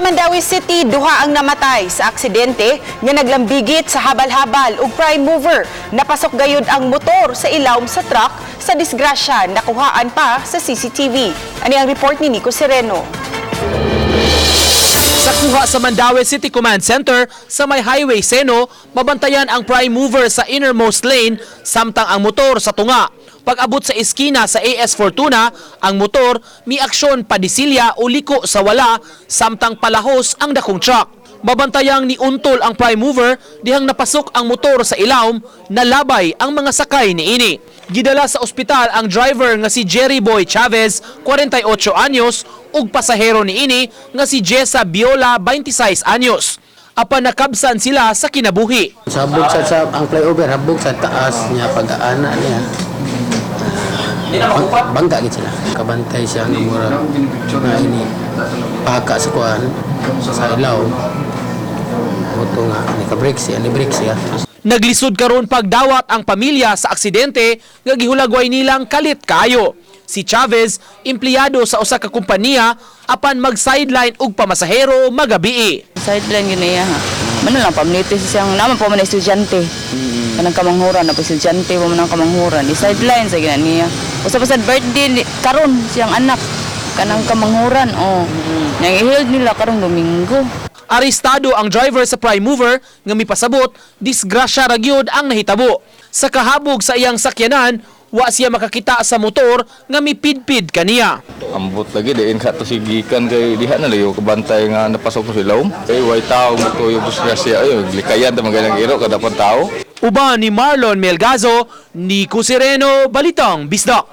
Mandaue City, duha ang namatay sa aksidente nga naglambigit sa habal-habal ug prime mover. Napasok gayud ang motor sa ilawom sa truck sa disgrasya nakuhaan pa sa CCTV. Ani ang report ni Nico Sereno. Sa kuha sa Mandaue City Command Center sa may Highway Seno, mabantayan ang prime mover sa innermost lane samtang ang motor sa tunga. Pag-abot sa eskina sa AS Fortuna, ang motor miaksyon padisilya o liko sa wala samtang palahos ang dakong truck. Mabantayang niuntol ang prime mover dihang napasok ang motor sa ilawom, nalabay ang mga sakay niini. Gidala sa ospital ang driver nga si Jerry Boy Chavez, 48 anyos, ug pasahero niini nga si Jessa Biola, 26 anyos. Apan nakabsan sila sa kinabuhi. Sa habog sa ang flyover, habog sa taas niya pag-aana niya. Bangga gid sila. Kabantay siya nga murag nga ini paka sa kuan sa ilaw. Moto nga ni ka-brake siya, ni brake siya. Naglisod karon pagdawat ang pamilya sa aksidente nga gihulagway nilang kalit kaayo. Si Chavez, empleyado sa usa ka kompanya, apan mag-sideline og pamasahero magabii. Sideline yun na iya ha. Mano lang pamiliti siyang naman po man estudyante. Kanang kamanghuran na po estudyante po man ang kamanghuran. Di sideline sa gina niya. Usa pa sa birthday karon siyang anak kanang kamanghuran, oh. Nang i-hold nila karong Domingo. Arestado ang driver sa prime mover nga mipasabot disgrasya ra gyud ang nahitabo. Sa kahabog sa iyang sakyanan, wa siya makakita sa motor nga mipidpid kaniya. Ambot lagi diin ka to sigikan kay diha na layo kabantay nga napasok ko sa ilawom. Kay way tao mo to yung disgrasya ay likayan ta magalang iro kada tao. Uban ni Marlon Melgazo, Nico Sereno, Balitang Bisdak.